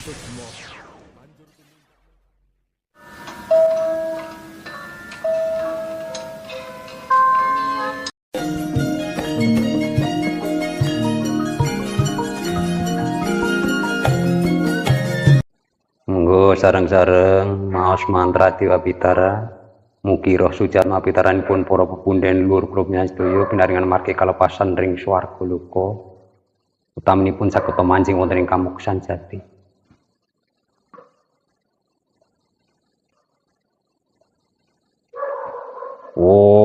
Monggo sareng-sareng maos mantra Dewa Pitara. Mugi roh suci pitaranipun para pepunden luhur kula sedaya pinaringan margi kalepasan ring swarga loka. Utaminipun saged manjing wonten ing kamuksan jati. Om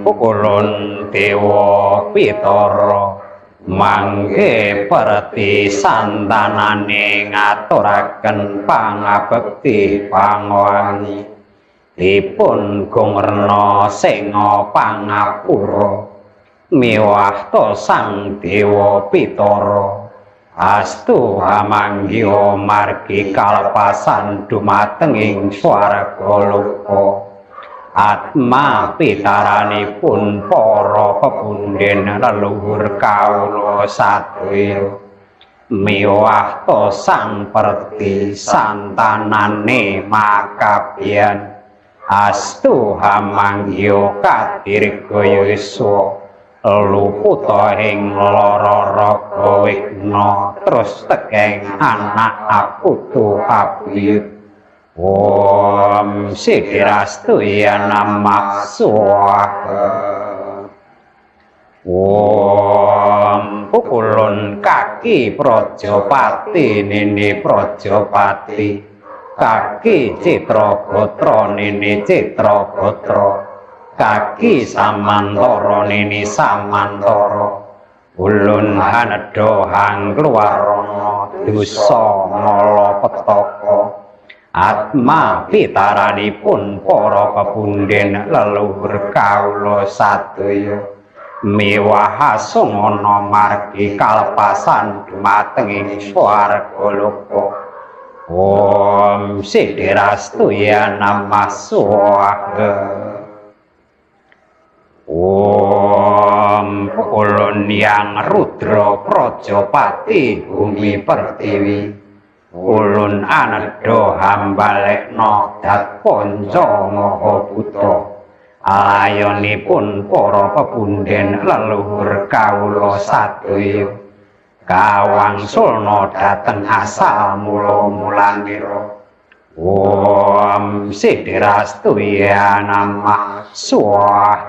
pukulun Dewa Pitara mangke perti santanane ngaturaken pangabekti pangowangi dipun gongrna singa pangapura miwah ta Sang Dewa Pitara astu hamanggiha margi kalepasan dumateng ing swarga loka. Atma pitaranipun para pepunden leluhur kawula sadaya miwah ta sang perti santanane makabiyan astu hamanggiha kadirgaya yuswa luputa ing lara raga wigna terus tekeng anak aputu abiyut. Om Sidirastu ya namah swaha. Om pukulun kaki Prajapati nini Prajapati, kaki Citra Gotra nini Citra Gotra, kaki Samantara nini Samantara. Ulun hanedha hangluwarana dosa mala petaka. Atma pitaranipun para pepunden leluhur kawula sadaya miwah asungana margi kalepasan dumateng ing swarga loka. Om Sidirastu ya namah swaha. Om ulun yang Rudra Prajapati Bumi Pertiwi ulun anedha hambalekna dat panca maha putra alayonipun para pepunden leluhur kawula sadaya kawangsulna dhateng asal mula-mulanira. Om Sidirastu ya namah swaha.